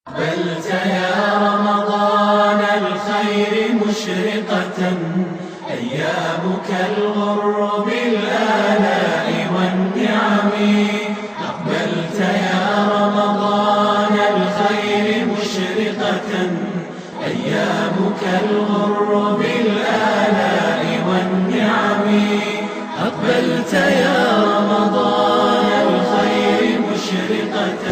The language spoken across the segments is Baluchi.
أقبلت يا رمضان الخير مشرقة، أيامك الغر بالآلاء والنعم. أقبلت يا رمضان الخير مشرقة، أيامك الغر بالآلاء والنعم. أقبلت يا رمضان الخير مشرقة،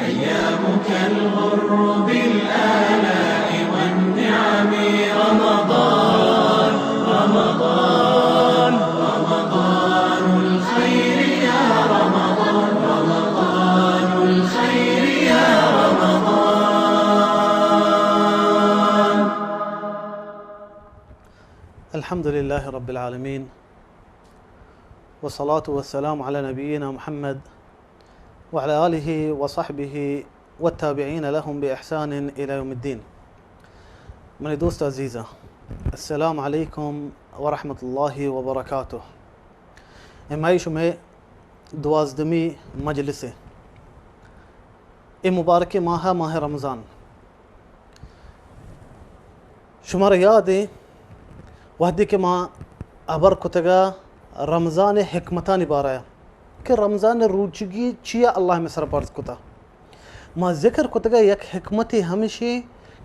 أيامك الغر بالآلاء والنعم. رمضان، رمضان، رمضان الخير يا رمضان، رمضان الخير يا رمضان. الحمد لله رب العالمين، والصلاة والسلام على نبينا محمد وعلى آله وصحبه والتابعين لهم بإحسان إلى يوم الدين. منی دوست عزیزاں، السلام علیکم ورحمۃ اللہ وبرکاتہ. اے مئے شمئے دوازدمی مجلس اے. اے مبارکیں ماہ، ماہ رمضان. شمارا یاد ایں، وہدے کہ ما ہبر کتگا رمضان ءِ حکمتانی بارہ ءَ کہ رمضان ءِ روچگی چیا اللہ مئے سر فرض کتا، ما ذکر کتگا یک حکمتے ہمشی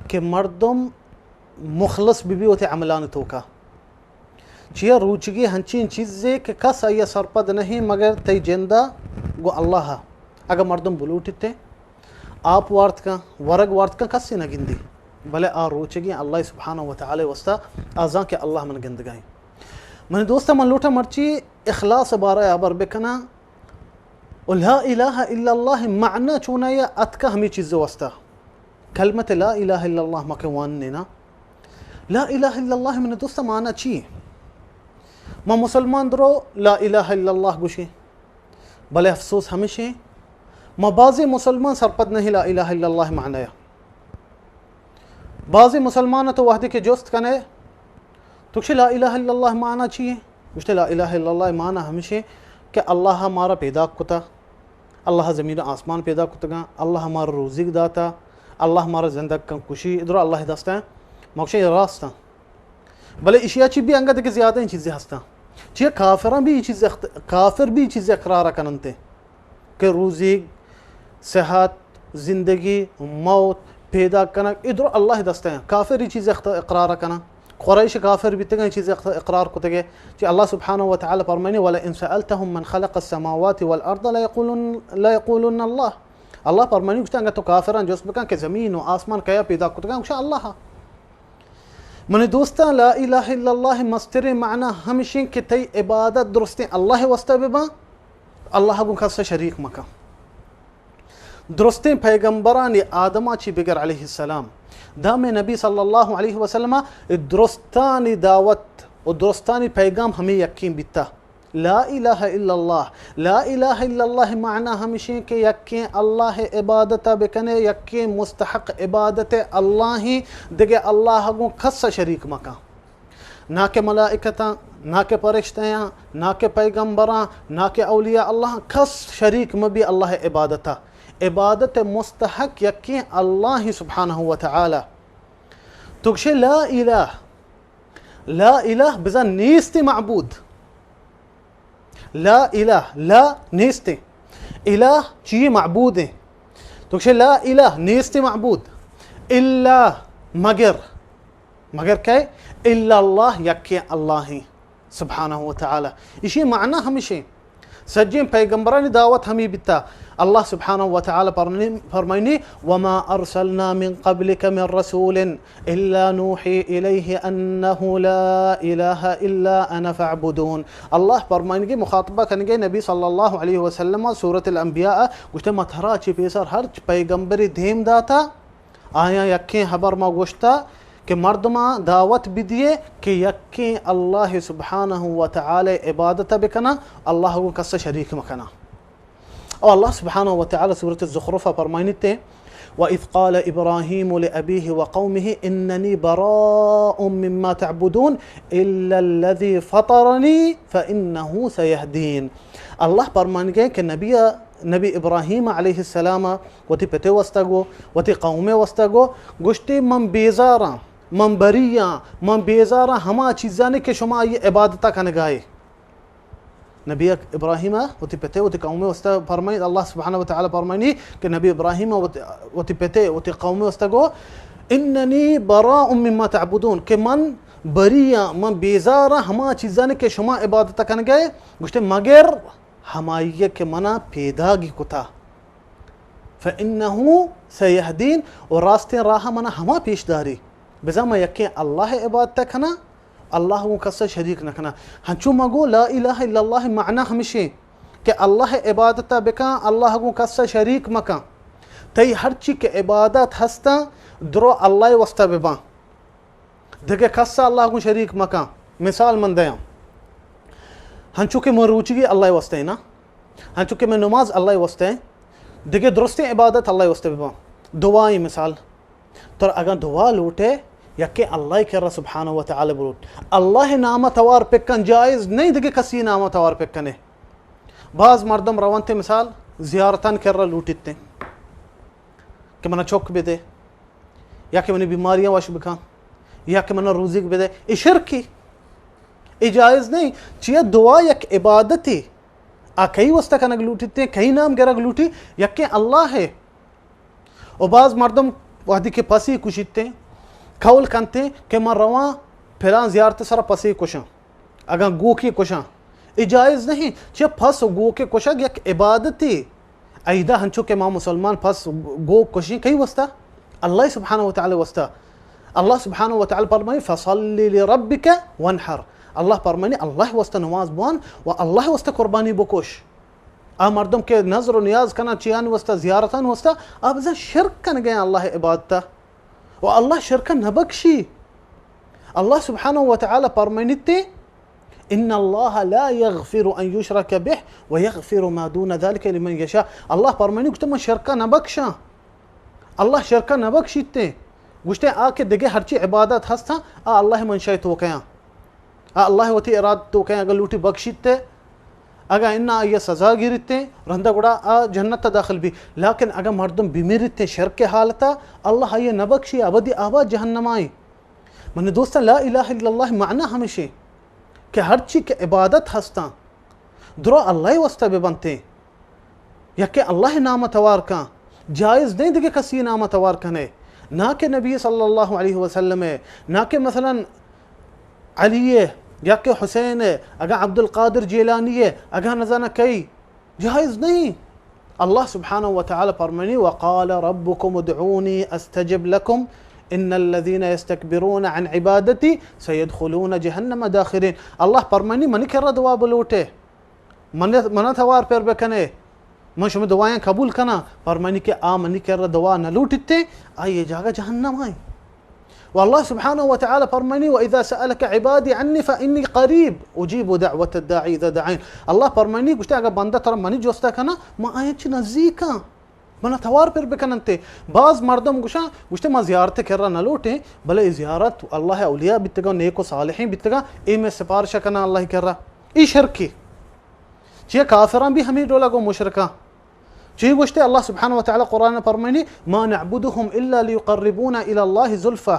کہ مردم مخلص بہ بی وتی عملانی توکا. چیا روچگی ہنچین چیزے کہ کس آئی ءَ سرپد نہیں مگر تئی جندا گوں اللہ ءَ. اگہ مردم بلوٹیت تے آپ وارت کن، ورگ وارت کن، کسے نہ گندی، بلے آ روچگی اللہ سبحانہ و تعالی واسطہ آ زان کہ اللہ من گندگائیں. منی دوستاں، من لوٹاں مرچی اخلاص بارہ ءَ ہبر بکناں. و لا الہ الا اللہ معنی چونایا اتکا ہمیں چیز واسطہ. کلمت لا الہ الا اللہ ما کہ واننے نا، لا الہ الا اللہ منی دوستاں معنی چی؟ ما مسلمان درو لا الہ الا اللہ گوشیں، بلے افسوس ہمیشیں، ما بعضی مسلمان سرپد نہیں لا الہ الا اللہ معنی. بعضی مسلمان تو وہدے کہ جست کنے، تو گوشے لا الہ الا اللہ معنی چی ہے؟ گوشتے لا الہ الا اللہ معنی ہمیشیں کہ اللہ مارا پیدا کتا، اللہ زمین و آسمان پیدا کتگاں، اللہ مارا روزیگ داتا، اللہ مارا زندگ کن کشی، ادرو اللہ دستاں. ما گوشیں راستاں. بلے اشیا چی بھی انگت کہ زیادہ چیزیں ہستاں. چیا کافراں بھی چیز اخت-، کافر بھی چیز اقرار کننتے کہ روزیگ، صحت، زندگی، موت، پیدا کنگ، اے درو اللہ دستاں. کافر ای چیز اخت-، اقرار کنن. قریش کافر بیتگن ای چیز اخت-، اقرار کتگے. چی اللہ سبحانہ و تعالی فرمانی: ولئن سألتهم من خلق السماوات والأرض ليقولن، ليقولن الله. اللہ فرمانی گوشتا، اگر تو کافران جست بکن کہ زمین و آسمان کیا پیدا کتگن، گوشا اللہ. منی دوستاں، لا الہ الا اللہ مستریں معنی ہمشیں کہ تئی عبادت درستیں اللہ واسطہ بباں، اللہ گوں کس شریک مکن. درستیں پیغمبرانی آدما چی بگر علیہ السلام، دام نبی صلی اللہ علیہ وسلم درستانی دعوت و درستانی پیغام ہمیں یقین بیتا. لا الہ الا اللہ. لا الہ الا اللہ معنی ہمشیں کہ یکیں اللہ عبادت بکنے، یکیں مستحق عبادت اللہ، دگہ اللہ گوں کس شریک مکن. نہ کہ ملائکتاں، نہ کہ پرشتیاں، نہ کہ پیغمبراں، نہ کہ اولیاء اللہ، کس شریک مبی اللہ عبادتا. عبادت مستحق یکیں اللہ سبحانہ و تعالی. تو گشے لا الہ، لا الہ بزاں نیست معبود. لا الہ، لا نیست. الہ چی؟ معبود. تو گشے لا الہ نیست معبود الا، مگر، مگر کئے؟ الا اللہ، یکیں اللہ ہیں سبحانہ و تعالی. اشی معنی ہمشیں. سجیں پیغمبرانی دعوت ہمیں بیتا. اللہ سبحانہ و تعالی فرمائنی، فرمائنی: وما ارسلنا من قبلك من رسول الا نوحي اليه انه لا اله الا انا فاعبدون. اللہ فرمائنگے، مخاطبہ کنگے نبی صلی اللہ علیہ وسلم، سورۃ الانبیاء، گوشتے: ما ترا چی پیسر ہر پیغمبری دیم داتا، آیاں یکیں ہبر ما گوشتا کہ مردماں دعوت بدیے کہ یکیں اللہ سبحانہ و تعالی عبادت بکنا، اللہ گوں کس شریک مکنا. او اللہ سبحانہ و تعالی سورۃ الزخرف فرمائنیتے: وإذ قال إبراهيم لأبيه وقومه إنني براء مما تعبدون إلا الذي فطرني فإنه سيهدين. اللہ فرمانگے کہ نبی نبی ابراہیم علیہ السلام ءَ وتی پت ءِ واسطہ گو، وتی قوم ءِ واسطہ گو، گوشتی، من بیزاراں، من بری آں، من بیزاراں ہما چیزانی کہ شما آئی عبادت ءَ کنگائے۔ نبی ابراہیم ءَ وتی پت ءِ وتی قوم ءِ واسطہ فرمائیت، اللہ سبحانہ و تعالی فرمائنی کہ نبی ابراہیم ءَ وتی، وتی پت ءِ وتی قوم ءِ واسطہ گو، اننی براء مما تعبدون، کہ من بری آں، من بیزاراں ہما چیزانی کہ شما عبادت ءَ کنگائے، گوشتے، مگر ہمائی ءَ کہ منا پیداگی کتا، فإنه سيهدين، و راستیں راہ منا ہما پیش داری، بزاں من یکیں اللہ ءِ عبادت ءَ کناں، اللہ ءَ گوں کس ءَ شریک نہ کناں۔ ہنچو مگو لا الہ الا اللہ ءِ معنی ہمشیں کہ اللہ ءِ عبادت ءَ بکن، اللہ ءَ گوں کس ءَ شریک مکن۔ تئی ہرچی کہ عبادت ہستاں، درو اللہ ءِ واسطہ بباں۔ دگہ کس ءَ اللہ گوں شریک مکن۔ مثال من دیاں، ہنچو کہ من روچگی اللہ ءِ واسطہ نا، ہنچو کہ من نماز اللہ ءِ واسطہ، دگہ درستیں عبادت اللہ ءِ واسطہ بباں۔ دعائیں مثال، تر اگاں دعا لوٹے، یکے اللہ ءِ کرا سبحانہ و تعالی بلوٹ۔ اللہ ءِ نام ءَ توار پکن، جائز نہیں دگہ کسی نام ءَ توار پکنے۔ باز مردم رونتے مثال زیارتان کرا لوٹیتے کہ منا چک بدے، یا کہ منی بیماریاں وش بکن، یا کہ منا روزیگ بدے، اے شرکی، اے جائز نہیں۔ چیا دعا یک عبادتی، آ کئی واسطہ کنگ لوٹیتے، کئی نام گرگ لوٹی، یکیں اللہ ہے۔ و باز مردم وہدی کہ پسی کشیتے، قول کنتے کہ من رواں پلان زیارت سر پسی کشاں۔ اگاں گوکے کشاں، اے جائز نہیں۔ چہ پس و گوکے کشگ یک عبادتے۔ ایدا ہنچو کہ ما مسلمان پس گوک کشیں، کئی واسطہ؟ اللہ سبحانہ و تعالی واسطہ۔ اللہ سبحانہ و تعالی فرمانی، فصل لربک وانحر۔ اللہ فرمانی، اللہ واسطہ نماز بوان و اللہ واسطہ قربانی بکش۔ آ مردم کہ نذر و نیاز کناں چیانی واسطہ، زیارتان واسطہ، آ بزاں شرک کنگے اللہ عبادتا۔ و اللہ شرکا نبکشی۔ اللہ سبحانہ و تعالی فرمائنیتے، ان اللہ لا یغفر ان یشرک به و یغفر ما دون ذلک لمن یشاء۔ اللہ فرمائنی، گوشتے من شرکا نبکشاں۔ اللہ شرکا نبکشیتے۔ گوشتے آ کہ دگہ ہرچی عبادت ہستاں، آ اللہ منشاء توکیاں۔ آ اللہ وتی اراد توکیاں، اگر لوٹی بکشیتے۔ اگاں انا آئی سزا گیریتے، رندا گڑا آ جنت داخل بی۔ لیکن اگاں مردم بمیریتے شرک حالتا، اللہ آئی نبکشی، ابدی آباد جہنم آئی۔ منی دوستاں، لا الہ الا اللہ معنی ہمیشی کہ ہرچی کہ عبادت ہستاں، درو اللہ واسطہ ببنتے۔ یکے اللہ نام توار کن، جائز نہیں دگہ کسی نام توار کنے۔ نہ کہ نبی صلی اللہ علیہ وسلم ہے، نہ کہ مثلاً علی ہے، یا کہ حسین ہے، اگاں عبدالقادر جیلانی ہے، اگاں نزانہ کئی، جائز نہیں۔ اللہ سبحانہ و تعالی فرمانی، وقال ربکم ادعونی استجب لکم ان الذین یستکبرون عن عبادتی سیدخلون جہنم داخرین۔ اللہ فرمانی، منی کرا دعا بلوٹے، من، منا توار پر بکنے، من شما دعایاں قبول کناں۔ فرمانی کہ آ منی کرا دعا نہ لوٹیتے، آئی جاگہ جہنم آئی۔ و اللہ سبحانہ و تعالی فرمانی، و اذا سألک عبادی عنی فانی قریب اجیب دعوت الداعی اذا دعین۔ اللہ فرمانی، گوشتے اگر بندہ ترا منی جستا کنا، من آیاں چی نزدیکاں۔ منا توار پر بکننتے۔ باز مردم گوشاں، گوشتے ما زیارت کرا نہ لوٹیں، بلے اے زیارت اللہ اولیاء بیتگاں، نیک و صالحین بیتگاں، اے میں سفارش کناں اللہ کرا۔ ای شرکی۔ چیا کافراں بھی ہمیں ڈولا گو مشرکاں۔ چی گوشتے اللہ سبحانہ و تعالی قرآن فرمائنی، ما نعبدهم الا لیقربونا الی اللہ زلفی۔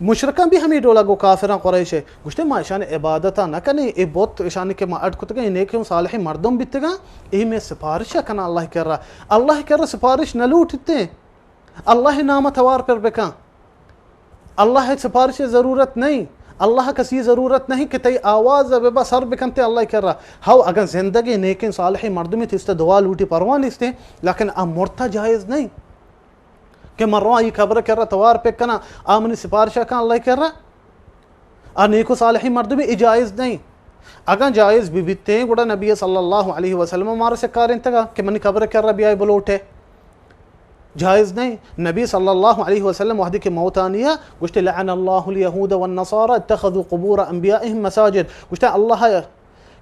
مشرکاں بھی ہمیں ڈولا گو کافراں قریش ہے۔ گوشتے ما اشان عبادتا نہ کنیں، اے بت اشانی کہ ما اڈ کتگیں، اے نیکیں صالحیں مردم بیتگاں، اے میں سفارش کناں اللہ کرا۔ اللہ کرا سفارش نہ لوٹتے۔ اللہ نام توار پر بکن۔ اللہ سفارش ضرورت نہیں۔ اللہ کسی ضرورت نہیں کہ تئی آواز ببا سر بکنتے اللہ کرا۔ ہو اگر زندگی نیکیں صالحیں مردمی تیستے دعا لوٹی پرواہ نیستے، لیکن آ مرتا جائز نہیں کہ من رواں ای قبر کرا توار پک کناں، آ منی سفارشا کن اللہ کرا۔ آ نیک و صالحیں مردمی، ای جائز نہیں۔ اگاں جائز بہ بیتیں، گڑا نبی صلی اللہ علیہ وسلم مارا سکارینتگا کہ منی قبر کرا بیائے بلوٹے۔ جائز نہیں۔ نبی صلی اللہ علیہ وسلم وہدی کہ موتانیا گوشتے، لعن اللہ الیہود والنصارى اتخذوا قبور انبیائهم مساجد۔ گوشتے اللہ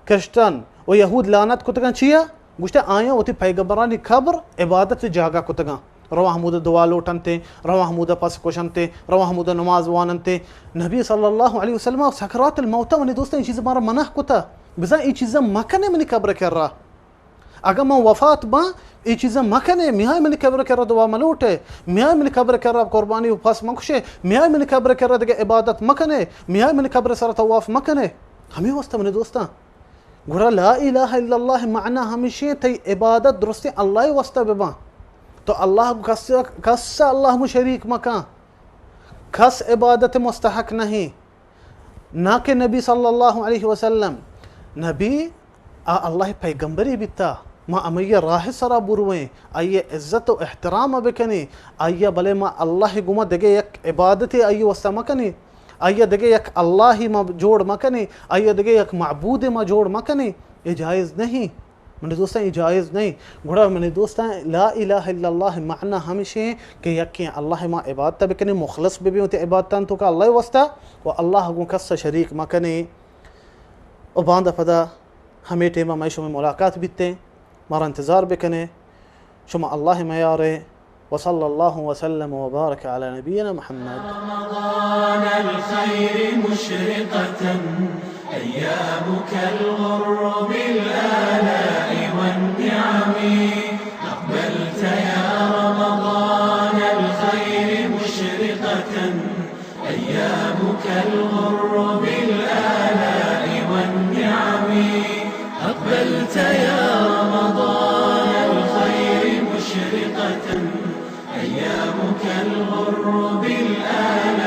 کرسچن و یہود لعنت کتگاں چیا؟ گوشتے آیاں وتی پیغمبرانی قبر عبادت جاگہ کتگاں۔ رواں ہمودا دعا لوٹنتے، رواں ہمودا پس کشنتے، رواں ہمودا نماز واننتے۔ نبی صلی اللہ علیہ وسلم سکرات الموت منی دوستاں اے چیز مارا منع کتا۔ بزاں اے چیزاں مکنے منی قبر کرا۔ اگاں من وفات باں، اے چیزاں مکنے، میائے منی قبر کرا دعا ملوٹے، میائے منی قبر کرا قربانی و پس مکشے، میائے منی قبر کرا دگہ عبادت مکنے، میائے منی قبر سرا طواف مکنے۔ ہمے واسطہ منی دوستاں، گڑا لا الہ الا اللہ معنی ہمیشیں تئی عبادت درستیں اللہ واسطہ بباں۔ تو اللہ گو کس، کس اللہ گو شریک مکاں، کس عبادت مستحق نہیں۔ نا کہ نبی صلی اللہ علیہ وسلم، نبی آ اللہ پیغمبری بیتا، ما ہمئی راہ سرا برویں، آئی عزت و احترام بکنیں، آئی بلے ما اللہ گما دگہ یک عبادتے آئی واسطہ مکنیں، آئی دگہ یک اللہی ما جوڑ مکنیں، آئی دگہ یک معبود ما جوڑ مکنیں، یہ جائز نہیں۔ منی دوستاں، یہ جائز نہیں۔ گڑا منی دوستاں، لا الہ الا اللہ معنی ہمشیں کہ یکیں اللہ ما عبادت بکنیں، مخلص ببیں وتی عبادتان توکا اللہ واسطہ، و اللہ گوں کس شریک مکنیں۔ و باندا پدا ہمے ٹیما مئے شمئے ملاقات بیتیں، مارا انتظار بکنیں۔ شما اللہ میارے۔ وصلی اللہ وسلم وبارک علی نبینا محمد۔ رمضان الخير مشرقة، أيامك الغر بالآلاء والنعم. أقبلت يا رمضان الخير مشرقة، أيامك الغر بالآلاء والنعم. أقبلت يا رمضان الخير مشرقة، أيامك الغر بالآلاء